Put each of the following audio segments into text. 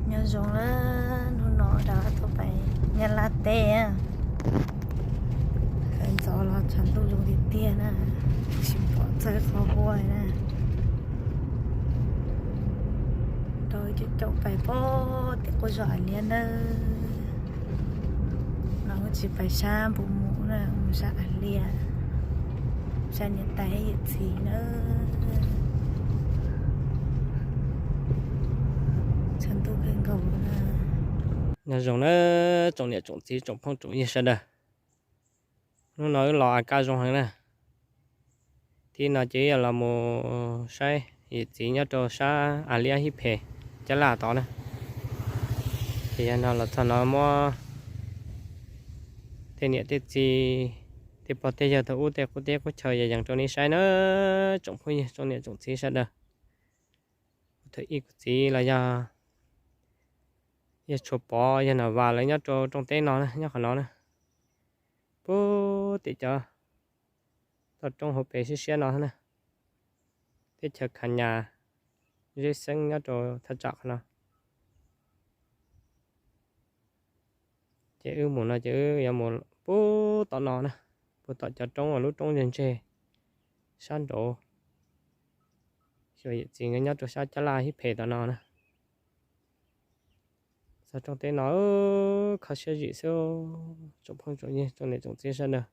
Nyob zoo na, hnub no rov qab tuaj pem Nyab Laj teb. Khaws ntxov los tshav ntuj zoo tiag tiag na, tsis pom txog qhov huab na. Rau coob coob pem pem tim qub zos Av Liab nawb. No kuj tsis pem sab Npus Mus na, mus sab Av Liab, sab niam tais yawm txiv na. Tshav ntuj kawg nkaus na. Nyob zoo na tsoom niam tsoom txiv tsoom phooj tsoom ywg sawv daws. Hnub no wb los a kaj zoo heev na. Tib no ces wb yuav los mus saib yawm txiv nyob rau sab Av Liab Hib Phem Cab Laj tod na. Ces yog no los txog no muab tej niam tej txiv, tej pog tej yawg thaum ub tej qub teb qub chaw yos yees rau nej saib na, tsoom phooj ywg tsoom niam tsoom txiv sawv daws. Kuv thawj ib kuv txiv los yog yawg Tshuav Pov yawg Nom Vas lawv nyob rau rooj teb no na, nyob qhov no na. Puag tim cov toj roob hauv pes siab siab no na, teb chaws Khas Nyas, Zeb Xeeb nyob rau thaj tsam qhov no. Ces wb mus no ces wb yuav mus puag tom no na, puag tom cov roob uas lub roob ntseg ntseg sab nraud, xyuas yawm txiv nkawd nyob rau sab Cab Laj Hib Phem tom no na. Txog rooj teb no kho siab zim xwb, tsoom phooj tsoom ywg tsoom niam tsoom txiv sawv daws.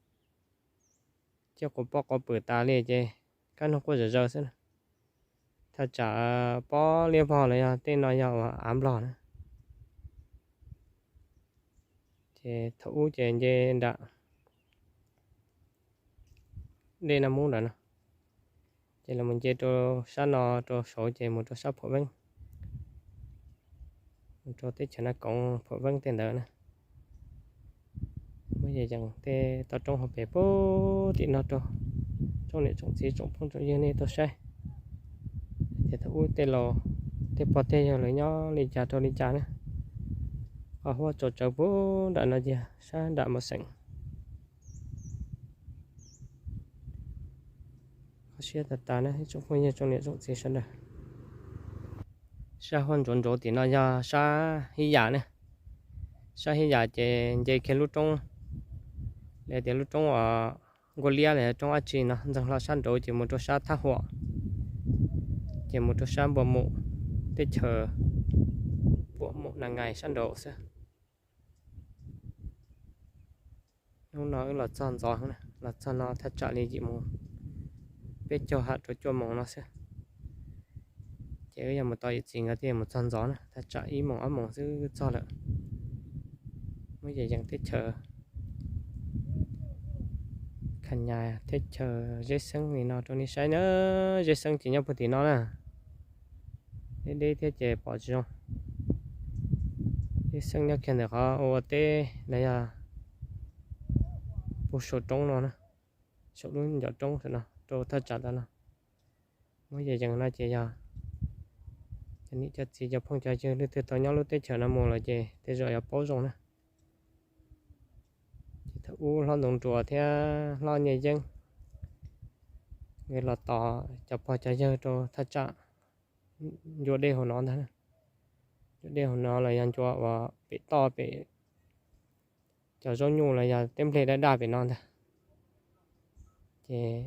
Ciaj quas pob quas pwm tas li ces kaj hnub quaj zom zaws xwb na. Thaj tsam pob liab vog los yog tej no yog uas av nplog na. Ces thaum ub ces nce nram dej Naj Mub nram no, ces los mus nce rau sab no rau saud ces mus rau sab Phuam Veeb, mus rau teb chaws Naj Koov Phuam Veeb tej ntawd na. Muab yees yees tej toj roob hauv pes puag tim no rau tsoom niam tsoom txiv tsoom phooj tsoom ywg nej tau saib tias thaum ub tej laus tej pog tej yawg lawv nyob li cas rau li cas na. Qhov huab tsaus tsawv puag nram no yog sab nram Mos Xeem. Kho siab tas tas na ib tsoom phooj ywg tsoom niam tsoom txiv sawv daws. Sab huab ntsuav ntsuav tim no yog sab Hib Yam na. Sab Hib Yam ces nce kiag lub roob, li tias lub roob uas Nkuaj Liab los yog roob dab tsi no ntxeev hlo sab nraud ces mus rau sab Thab Huam, ces mus rau sab Npua Mus, teb chaws Npua Mus Na Ngais sab nraud xwb. Hnub no wb los txog ntxov, los txog no thaj tsam li yim moos peb caug ham rau cuaj moos no xwb. Ces wb yog mus tos yawm txiv nkawd thiaj mus txog ntxov na, thaj tsam ib moos ob moos xwb txog lawm. Muab yees yees teb chaws Khas Nyas, teb chaws Zeb Xeeb li no rau nej saib na. Zeb Xeeb ces nyob puag tim no na, deb deb thiab ces pom tsis zoo. Zeb Xeeb nyob kiag ntawm qhov ua teb los yog puag saum roob no na, saum lub ncov roob saum no rau thaj tsam ntawd no. Muab yees yees no ces yog cov niam cov txiv cov phooj cov ywg leej twg tau nyob lub teb chaws no mus lawm ces tej zaum yuav paub zoo na. Ces thaum ub hlob Ntxoov Nruas thiab hlob Nyiaj Yeeb nkawd los tos cov pog cov yawg rau thaj tsam ncua dej hauv no ntag. Ncua dej hauv no los yog ncua uas pem toj pem cov zaub nyuj los yog teb nplej daj daj pem no ntag. Ces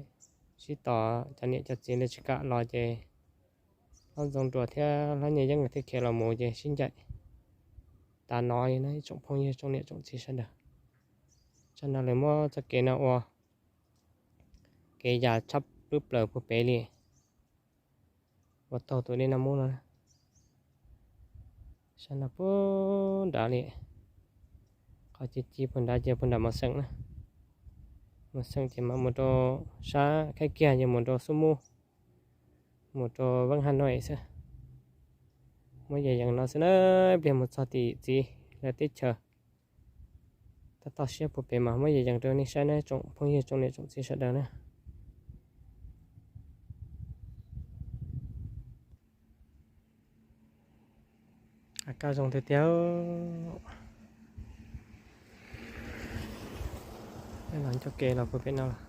sib tos cov niam cov txiv li tsis kam los ces hlob Ntxoov Nruas thiab hlob Nyiaj Yeeb nkawd thiaj khiav los mus ces sib ncaim tas no li na ib tsoom phooj ywg tsoom niam tsoom txiv sawv daws. Tsam no lawv muab txoj kev no ua kev ya tshaj plub plaws puag pem li, ua taug tus dej Naj Mub no. Sab no puag nrad li, qhov ci ci puag nrad ces puag nram Mos Xeem na. Mos Xeem ces mam mus rau sab Khaib Kiag ces mus rau Xub Mub, mus rau Veeb Haj Nuj xwb. Muab yees yees no xwb na, ib pliag mus txog tim txiv lawv teb chaws. Toj toj siab puag pem mas muab yees yees rau nej saib na tsoom phooj ywg tsoom niam tsoom txiv sawv daws na. A kaj zoo tiag tiag. Los ncauj ke los puag pem no los.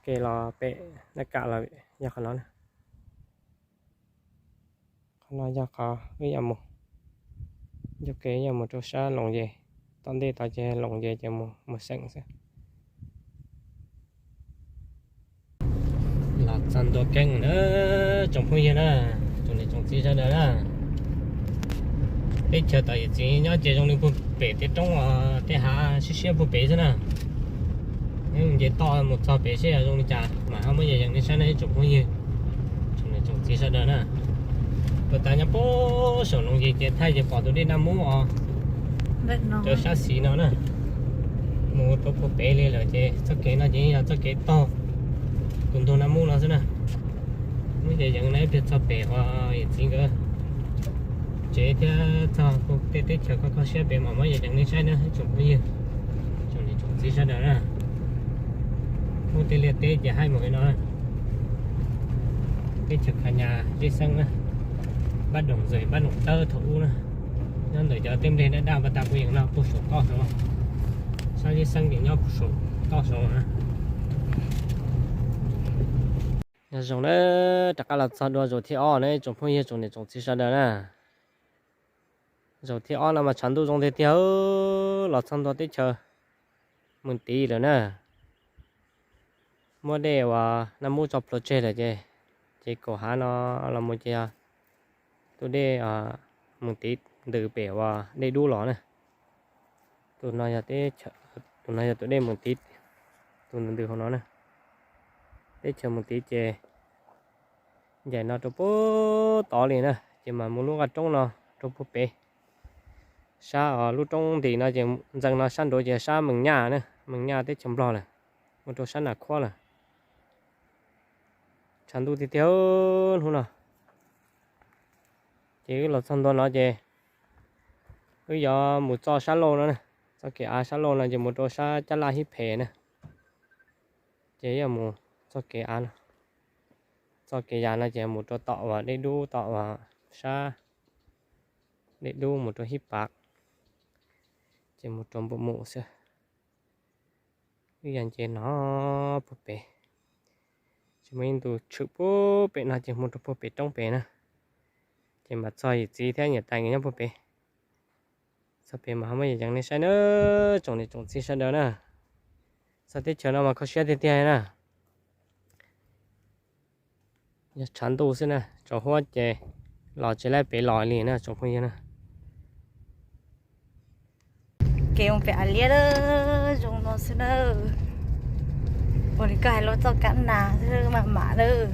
Kev los pem Naj Kam los yog qhov no na. Qhov no yog qhov wb yuav mus, ncauj kev yuav mus rau sab Loos Yes, tom ntej tod ces Loos Yes ces mus Muas Xeem xwb. Los txog ntua Keeb na, tsoom phooj ywg na, tsoom niam tsoom txiv sawv daws na. Teb chaws tom yawm txiv nyob ces zoo li puag pem tej roob, tej hav siab siab puag pem xwb na. Nce toj mus txog pem seb zoo li cas mas ho muab yog yees nej saib na ib tsoom phooj ywg, tsoom niam tsoom txiv sawv daws na. Tuaj tas nyob puag saum Loos Yes ces thaij ces pom tus dej Naj Mub os, rau sab xis no na. Mus rau puag pem li lawm ces txoj kev no ces yog txoj kev taug tus ntug Naj Mub no xwb na. Muab yog yees na ib pliag txog pem uas yawm txiv nkawd tsev thiab txog tej teb chaws kho kho siab pem mas muab yog yees nej saib na ib tsoom phooj ywg, tsoom niam tsoom txiv sawv daws na. Muaj tej liaj teb ces haib mus li no. Teb chaws Khas Nyas, Zeb Xeeb na, Npab Doom Zes, Npab Doom Tawb thaum ub na. Nyob ntawm cov tej nplej daj daj pas tas puag yees no puag saum toj saud. Sab Zeb Xeeb ces nyob puag saum toj saud na. Nyob zoo na, rov qab los txog dua zaum thib ob na tsoom phooj ywg tsoom niam tsoom txiv sawv daws na. Zaum thib ob no mas tshav ntuj zoo tiag tiag, los txog ntua teb chaws Moos Tiv lawm na. Muab dej uas Naj Mub tso plhuav tseg lawm ces, ces kaum hav no los mus ces yog tus dej Moos Tiv ntws pem uas dej dub los na. Tus no yog, tus no yog tus dej Moos Tiv, tus ntws ntws hauv no na. Teb chaws Moos Tiv ces ncaim no rau puag tod li na, ces mas mus lub qab roob no rau puag pem. Sab lub roob ntim no ces ntxees no sab nraud ces sab Mees Nyaj na, Mees Nyaj teb chaws Nplog lawm, mus rau sab Nas Khuab lawm. Tshav ntuj tiag tiag hnub no. Ces wb los txog ntua no ces wb yuav mus txoj sab laug no na, txoj kev av sab laug no ces mus rau sab Cab Laj Hib Phem na. Ces yuav mus txoj kev av no, txoj kev yas no ces mus rau tom uas dej dub tom uas sab dej dub mus rau Hib Pav, ces mus rau Npum Mus xwb. Wb yog nce no puag pem, tsis muaj ib ntu tshwm puag pem no ces mus rau puag pem roob pem na. Ces mam txog yawm txiv thiab niam tais nkawd nyob puag pem. Txog pem mas ho muab yog yees nej saib na, tsoom niam tsoom txiv sawv daws na. Txog teb chaws no mas kho siab tiag tiag na. Yog tshav ntuj xwb na, tsaus huab ces los tsis laib pem los li na tsoom phooj ywg na. Kev mus pem Av Liab lawm, zoo no xwb na. Ua li koj hais lub txoj kab nas xwb maj mam lawm.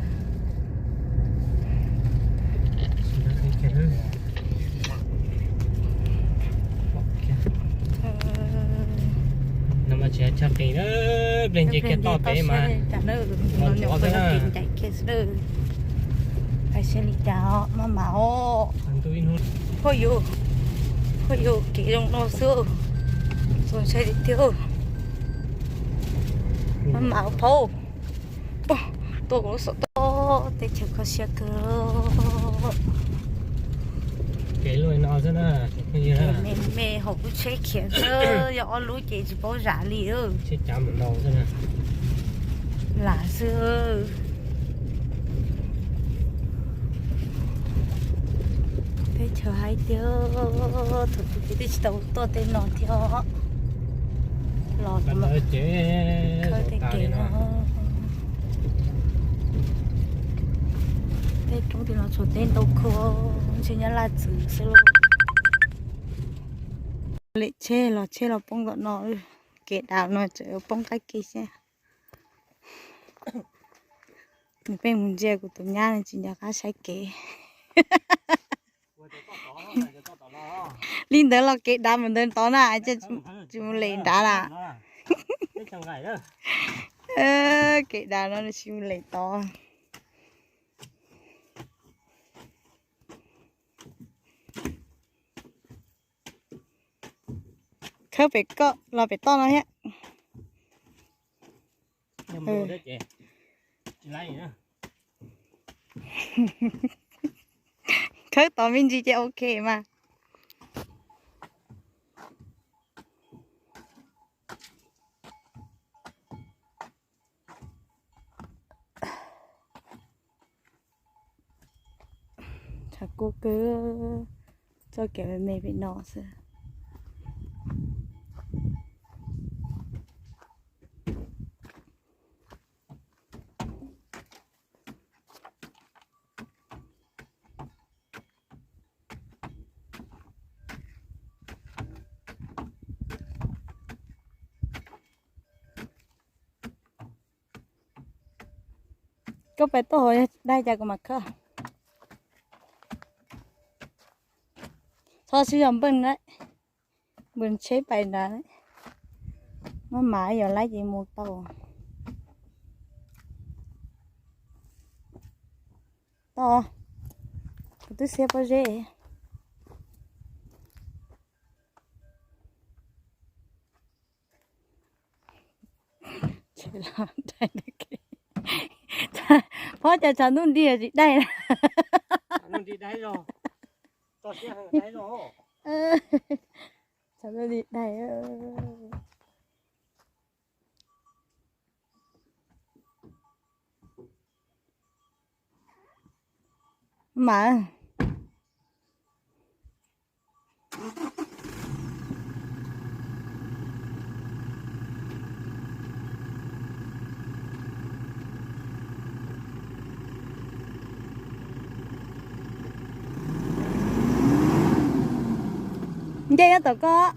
No mas tsis yog tshaj qis na, pliag nce kiag toj pem mas ncaim kiag xwb. Hais saib li cas maj mam os. Huaj yus, huaj yus kev zoo no xwb, zoo saib li tiag. Maj mam phauj. Tuaj kuv lub xov tooj, teb chaws kho siab kawg. Me me hauv lub tsheb khiav xwb, yog ob lub ces tsis paub zam li. Lam xwb. Teb chaws haib tiag, thaum ub ces twb tsis tau tuaj tej no thiab. Los khawb tej kev no. Tej roob tim no tshuav tej ntoo khuab, ntshe nyob laj txwv xwb lauj. Lem tsheb los tsheb los poob tom no, kev dav no tseem poob qab kev xwb. Nws pheej mus ntsia kuv tus nyab tsis nco qab saib kev. Li ntawd los kev dav mus ntawd tod na, tsis mus lem nrad na. Kev dav no tsis mus lem tod. Khawb pem koj los pem toj no thiab. Khawb tod me ntsis ces ok mas. Hav kub kawg, txoj kev me me pem no xwb. Koj pais tuaj hauv, yog tsis dai cas kuv mam khawb. Txhob sib zog npaj na, npaj tsheb pais nrad. Maj mam yog laib ces mus tau. Tau, kuv twb xiab pob zeb. Phob cas tshav ntuj nrig tsis dai. Tshav ntuj nrig dai. Mas nce nyob tom koj.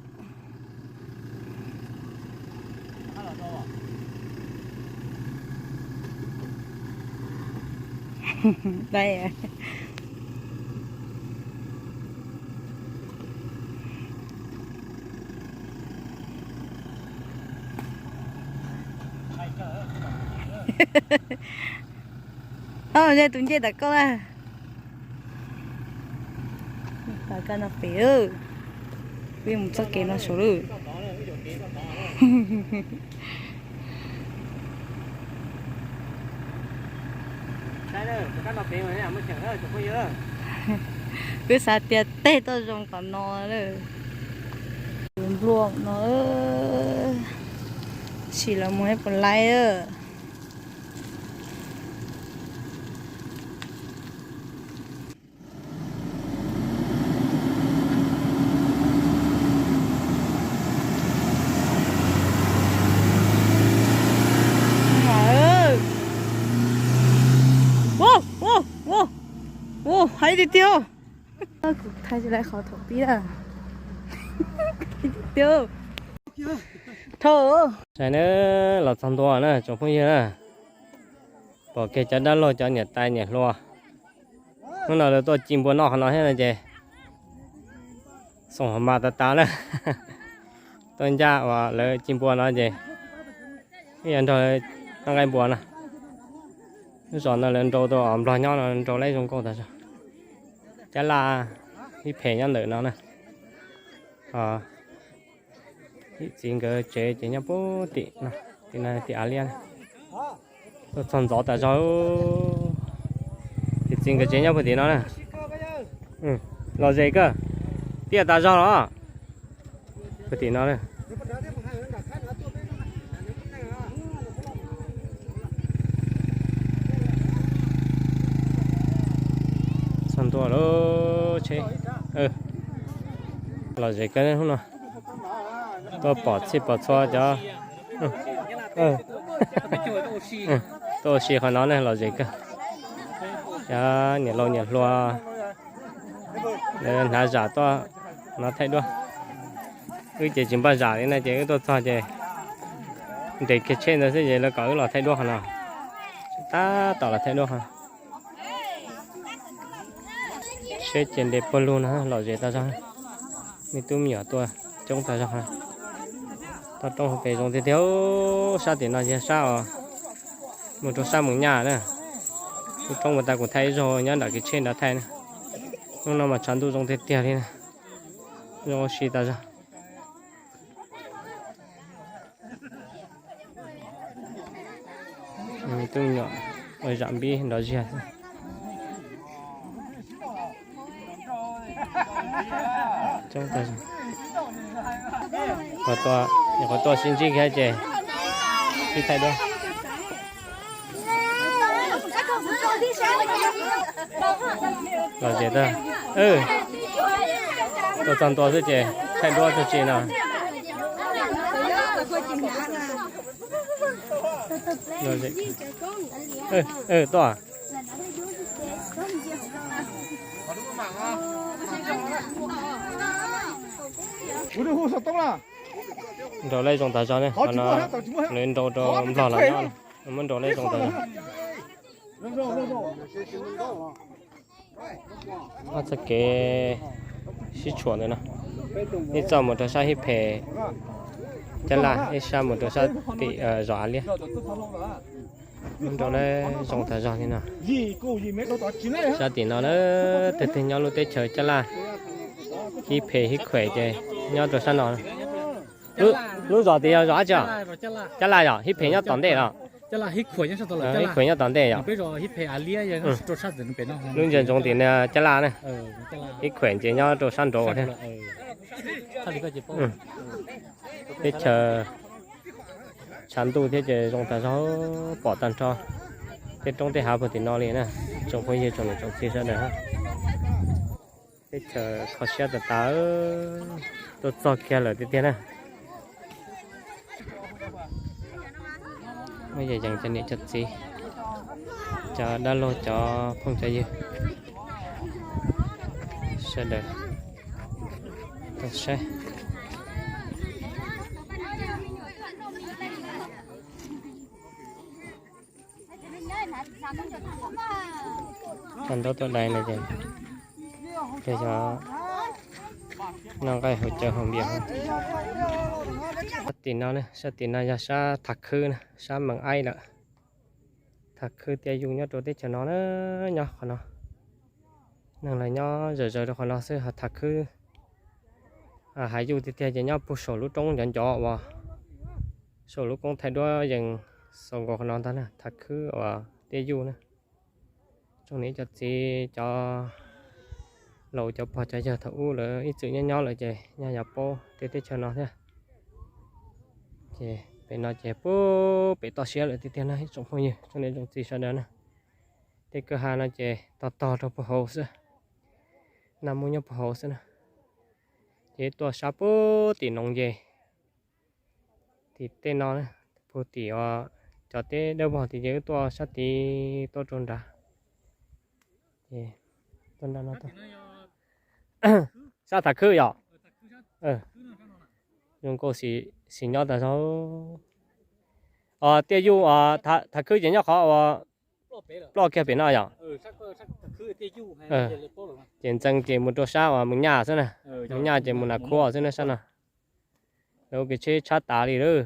Ob, yog tus ncej tom koj na. Pais kab no pem, peb mus txoj kev no saud lawm. Peb xav tias tej toj zoo tom no lawm. Nplua no, sim los mus ib puas laib. Ua, ua, ua, ua, haib tiag tiag. Kuv thaij tsis laib qhov thaum pib a. Tiag. Thov. Saib na, los txog ntua na tsoom phooj ywg na. Pom kiag cov dab laug cov niam tais niam hluas. Hnub no lawv tuaj ci npua noj qhov no thiab no ces xoom mas tas tas na. Tuaj ncaj uas lawv ci npua no ces ib yam nrog noj nqaij npua no. Lub zos no lawv nrau tau nplog nyob no nrau laib zoo nkauj tas zog. Cab laj ib phem nyob ntawm no na. Tim txiv nkawd tsev ces nyob puag tim no, tim no tim av liab. Tuaj txog ntxov tas zog. Tim txiv nkawd tsev nyob puag tim no na. Lom zem kawg, tiaj tas zog los. Puag tim no na. Txog ntua lawm tsheb. Lom zem kawg hnub no. Tuaj pom txhij pom txhua cov, tuaj ua si qhov no ne lom zem kawg. Cov niam laus niam hluas lawv hnav zam tuaj no thaij duab. Wb ces tsis npaj zam li na ces wb tuaj txog ces nres kiag tsheb ntawd xwb ces lawv kom wb los thaij duab qhov no. Tab tom los thaij duab qhov no. Seb ces nres puag lug no lom zem tas zog. Me tub me nyuam tuaj coob tas zog. Toj roob hauv pes zoo tiag tiag. Sab tim no yog sab os, mus rau sab Moos Nyaj na. Lub roob uas tas kuv thaij ib zaug nyob nram kev tsheb nrad thaij na. Hnub no mas tshav ntuj zoo tiag tiag li na. Zoo ua si tas zog. Tub me nyuam ua zam npib nrov ziag. Qhov tuaj sib ntsib kiag ces sib thaij duab. Lom zem tag. Tuaj txog ntua xwb ces thaij duab tag tsi no. Tuaj. Nraus lej zoo tag zog ne, qhov no lawv nraus rau nplog los nyob, muab nraus lej zoo tag zog. Ob txoj kev sib tshuam ntawm no, ib txoj mus rau sab Hib Phem Cab Laj, ib sab mus rau sab tim zos Av Liab. Nraus lej zoo tag zog li no. Sab tim no na, twg twg nyob lub teb chaws Cab Laj, Hib Phem Hib Khuem ces nyob rau sab no. Lub zos tim yog zos dab tsi? Cab Laj yom, Hib Phem nyob tom ntej los? Hib Khuem nyob tom ntej yom. Lub ntsia ntsoov tim no Cab Laj na, Hib Khuem ces nyob rau sab nraud thiab. Teb chaws tshav ntuj thiab ces zoo tag zog, pom tag nrho tej roob tej hav puag tim no li na. Tsoom phooj ywg tsoom niam tsoom txiv sawv daws, teb chaws kho siab tas tas, tuaj txog kiag lawm tiag tiag na. Muaj yam yees cov niam cov txiv, cov dab laug cov phooj cov ywg sawv daws tau saib. Tau ntaub tuaj dai no ces yog noj nqaij haus cawv haus npias. Sab tim no, sab tim no yog sab Thav Khwb na, sab Mees Aib lawm. Thav Khwb Tiaj Yuj nyob rau teb chaws no na, nyob qhov no. Neeg los nyob zawm zaws rau qhov no xwb, ho Thav Khwb Hav Yuj tiag tiag ces nyob puag saum lub roob ncov ncov uas saum lub koob thaij duab yees xaus nkaus qhov no ntag na, Thav Khwb uas Tiaj Yuj na. Tsoom niam cov txiv cov laus cov pog cov yawg thaum ub lawv ib txwm nyob nyob lawm ces nyaj yuav paub tej teb chaws no thiab. Ces pem no ces puag pem toj siab lawm tiag tiag na ib tsoom phooj ywg tsoom niam tsoom txiv sawv daws na. Tej kwj ha no ces tog tog rau puag hauv xwb, naj muaj nyob puag hauv xwb na. Ces tuaj sab puag tim Noov Ces, tim tej no, puag tim uas cov teb dawb vog tid ces wb tuaj sab tid tuaj rau nrad. Ces tuaj nrad no, sab Thav Khwb yom. Zoo nkauj xim nyob tas zog. Tiaj Yuj, Thav Khwb ces nyob qhov uas ploj kiag pem no yom. Ces ntxeev ces mus rau sab uas Moos Nyaj xwb na. Moos Nyaj ces mus Nas Khuam xwb na sab no. Lawv ua kev tsheb tshab tas li lawm.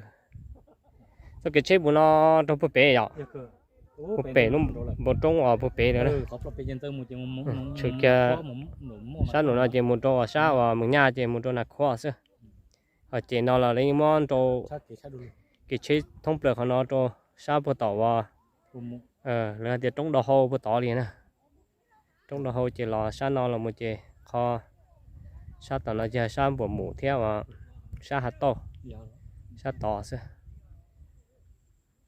Txoj kev tsheb mus no rau puag pem yom. Puag pem lub npoo roob uas puag pem lawm na. Tshwm kiag sab nraum no ces mus rau uas sab uas Moos Nyaj ces mus rau Nas Khuam xwb. Ho ces no los lawv yeej muab nrau kev tsheb thoob plaws qhov no rau sab puag tom uas lawv hais tias roob Dau Hau puag tod li na. Roob Dau Hau ces los sab no los mus ces qhov sab tom no ces sab Npuam Mus thiab uas sab Hav Tauj, sab tod xwb.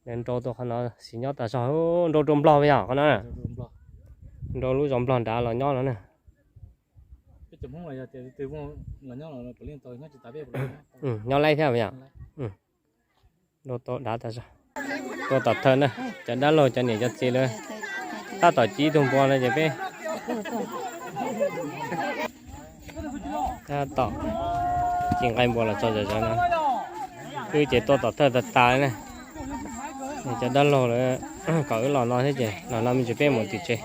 Lawv nrau tau qhov no xim nyob tas zog, nrau rau Nplog yom qhov no. Nrau lub zos Nplog nrad los nyob no na. Nyob laib thiab yom. Nrau tau dav tas zog. Tuaj tom thawj na, cov dab laug cov niam cov txiv lawv tab tom ci tug npua no ces peb tab tom ci nqaij npua los tso zom zaws no. Wb ces tuaj tom thawj tas tas li na. Cov dab laug lawv kom wb los no thiab ces los no me ntsis peb mus tim tsev.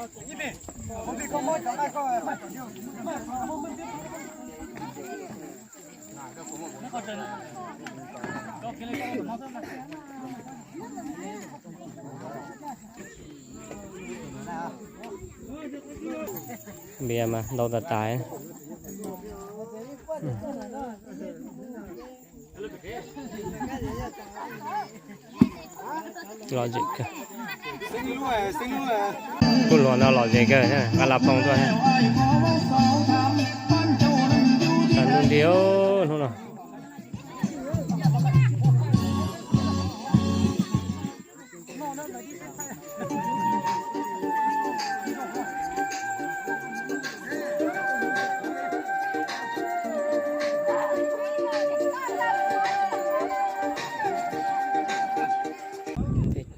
Npias mas ntau tas tas. Lom zem kawg. Khub hluas no lom zem kawg, nqa la phoom tuaj. Nti hnub no.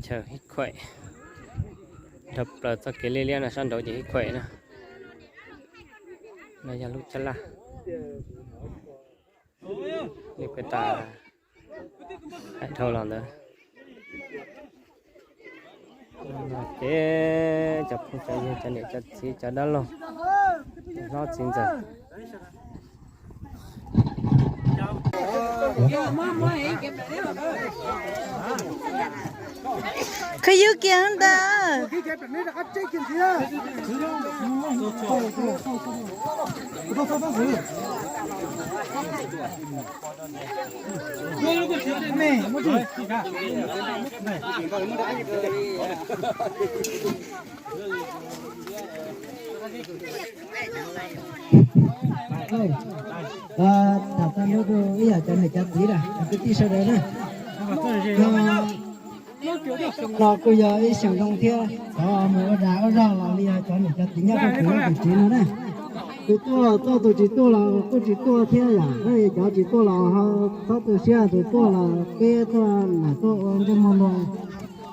Chaw Hib Khuaim, dhau plaws txoj kev liab liab no sab nraud ces Hib Khuaim na. No yog lub chab laj. Li peb tas hais dhau los ntawd. Ces cov phooj cov ywg, cov niam cov txiv, cov dab laug, hlob txiv ntxawm, qhib yub kiag ntag. Tham tag nrho rau ib yam cov niam cov txiv na, cov kwv tij sawv daws na. Los kuj yog ib xyoos zoo thiab, cov mus ua dag ua zog los li cov niam cov txiv nyob rau kuv lub tsev no na. Tus tuaj los tuaj, tus tsis tuaj los kuj tsis tuaj thiab yom. Cov tsis tuaj los ho txhob tu siab, tus tuaj los peb tuaj lam tuaj ua ntsej muag luag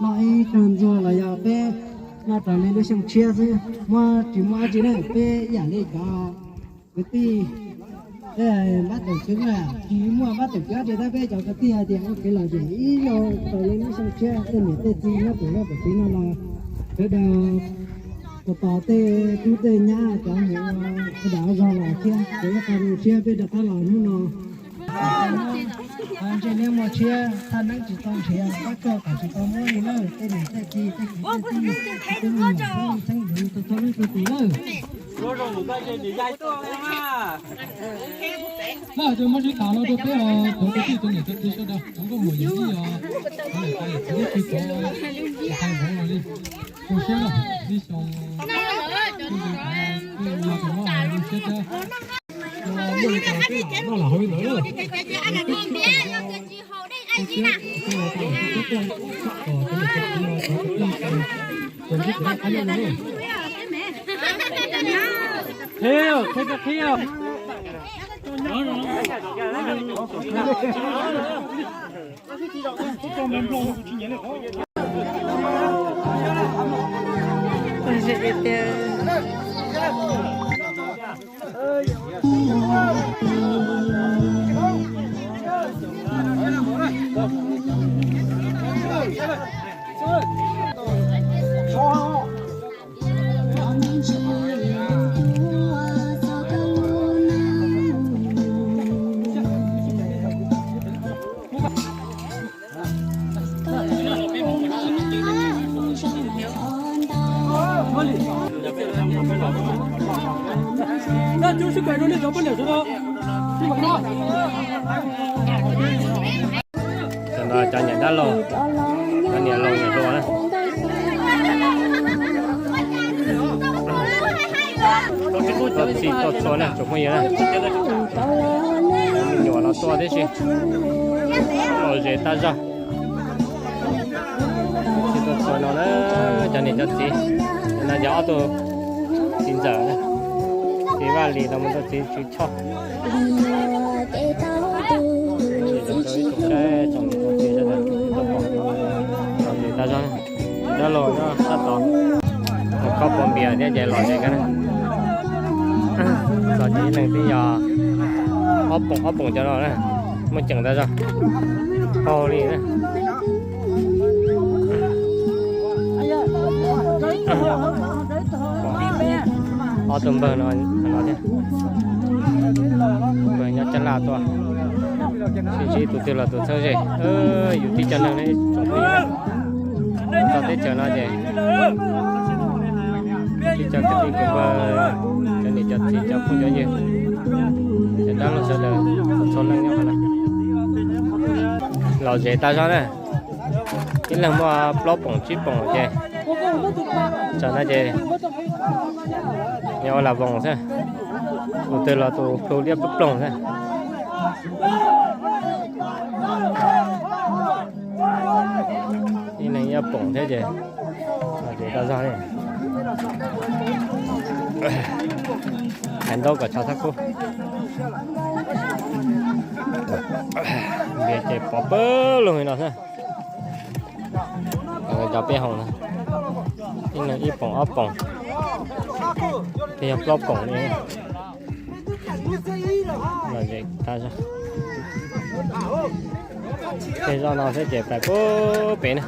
noj ib tag ntxuag los yog peb noj raws li lub xyoo tshiab xwb, muab tsis muaj dab tsi na, peb ib yam li cov kwv tij pab tawm coob na, tsis muaj pab tawm coob dab tsi tab peb cov kwv tij hais tias ua kev lom zem ib zaug raws li lub xyoo tshiab, tej niam tej txiv nyob pem loj pem tid no los sawv daws tos tos tej tub tej nyab cov mus ua dag ua zog los thiab, ces ib qho zoo siab peb rov qab los hnub no. Ntsej muag tshiab, thaj neeb tsis tau nrhiav, pab koj kom tsis tau muab li lawm, tej niam tej txiv tej kwv tej tij, tej mus txheeb ntxwv rau txhua leej txhua tus lawm. Lawm, ces muab sib tham no rau peb cov kwv tij cov niam cov txiv sawv daws, cov nkauj muam yawm yij os, cov niam cov txiv, tsis tau hais vauv los li, zoo siab lawm, ib xyoos, ib xyoos, ib xyoos, zoo siab thiab. Noj lam hauv li ntawd. Qhia, qhia, qhia. Tam no cov niam dab laug, cov niam laus niam hluas na. Tuaj txhij tuaj txhua na tsoom phooj ywg na. Me nyuam los tuaj tib si, lom zem tag zog. Txhij tuaj txhua no na, cov niam cov txiv, no yog ob tug txiv ntxawm na, txiv Vaj Lis los mus rau txiv Tswv Choj. Lom zem tag zog, dab laug nyob sab tod, mus khob puas npias thiab ces lom zem kawg na. Txog ces ib leeg twb yog ob poom ob poom cov no na, muaj ceem tag zog, paug li na. Ob tug npawg no, no thiab, npawg nyob Cab Laj tuaj, sib ntsib tus twg los tus txheeb ze. Yus tib co neeg ne tsoom phooj ywg, txog teb chaws no ces tib co kwv tij kwv npawg, cov niam cov txiv cov phooj cov ywg, cov dab laug sawv daws txhua leej nyob qhov no. Lom zem tag zog na, ib leeg muaj plaub poom tsib poom ces, tam no ces yog ua lam voos xwb, tus twg los tus plhu liab ploog xwb. Ib leeg ib poom thiab ces lom zem tag zog li. Hais ntaub kom tshav thab kub. Npias ces pov pawg lug li no xwb. Cov peb hoom na, ib leeg ib poom ob poom, peb yog plaub poom li. Lom zem tas zog. Tej zoj no xwb ces pais pub pem na.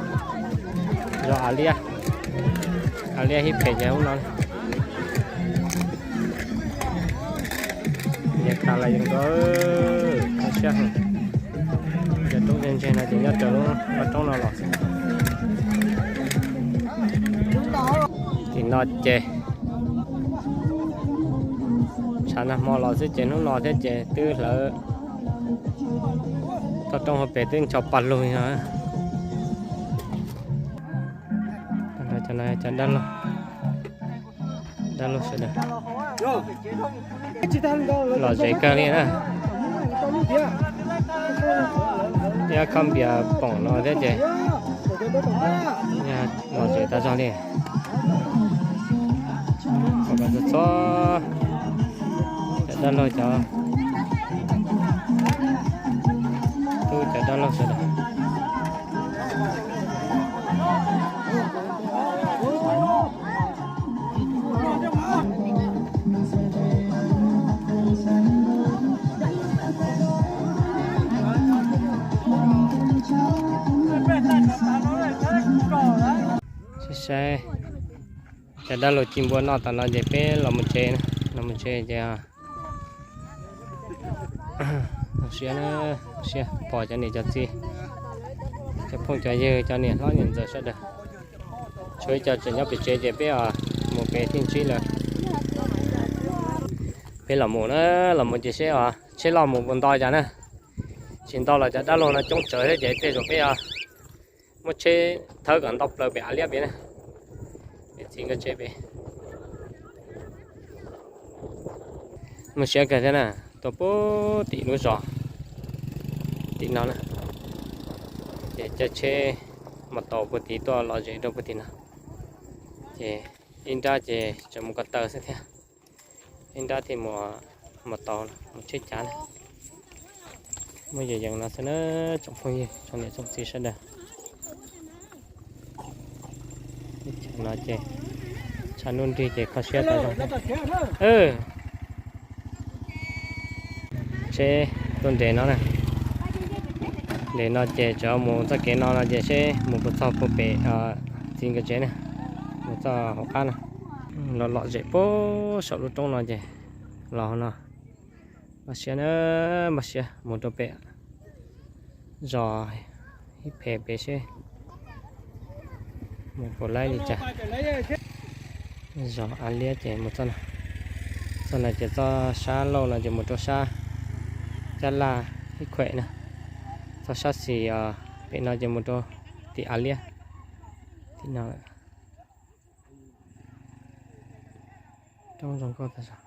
Zos A Liab, A Liab hib phem ces ub no. Yeej tas lawm yeej nkawd, kho siab heev. Cov roob ntse ntse no ces nyob raws lub roob no los xwb. Tim no ces tshav nag hmo los xwb ces hnub no thiab ces twb hlawv toj roob hauv pes twb ncho pa lug no. Cov dab laug, dab laug sawv daws lom zem kawg li na. Yog khob npias poom no thiab ces lom zem tas zog li. Txhua cov dab laug, cov tub cov dab laug sawv daws. Saib, cov dab laug ci npua noj tas no ces peb los mus tsev, los mus tsev ces zoo siab, zoo siab pom cov niam cov txiv, cov phooj cov ywg, cov niam hlob niam ntxawm sawv daws. Tshuav ib co tseem nyob pem tsev ces peb mus pem tij ntsib lawm. Peb los mus na, los mus ces seb tsheb loj mus puas nto cas na. Tsis nto los cov dab laug no coob tsawv thiab ces tej zaum peb muab tsheb thawb kom nto plaws pem A Liab pem na. Pem txiv nkawd tsev pem. Muaj siab kawg thiab na, tuaj puag tim lub zos tim no na, ces caij tsheb mas tau puag tim tuaj lom zem rau puag tim no, ces ib nrab ces tseem mus ko taw xwb thiab, ib nrab thiaj mus mas tau mus tsheb cav na. Muaj yees yees no xwb na, tsoom phooj ywg tsoom niam tsoom txiv sawv daws. No ces tshav ntuj nrig ces kho siab tas zog. Tsheb tuaj nres no na, nres no ces tseem mus txoj kev no no ces seb mus puas txog puag pem txiv nkawd tsev na, mus txoj hauv qab no, los lom zem puag saum lub roob no ces los no. Npaj siab na, npaj siab mus rau pem zos ib phem pem seb mus puas laib li cas. Zos A Liab ces mus txoj no, txoj no ces txoj sab laug no ces mus rau sab Cab Laj ib khuem na, txoj sab xis pem no ces mus rau tim A Liab tim no. Roob zoo nkauj tas zog.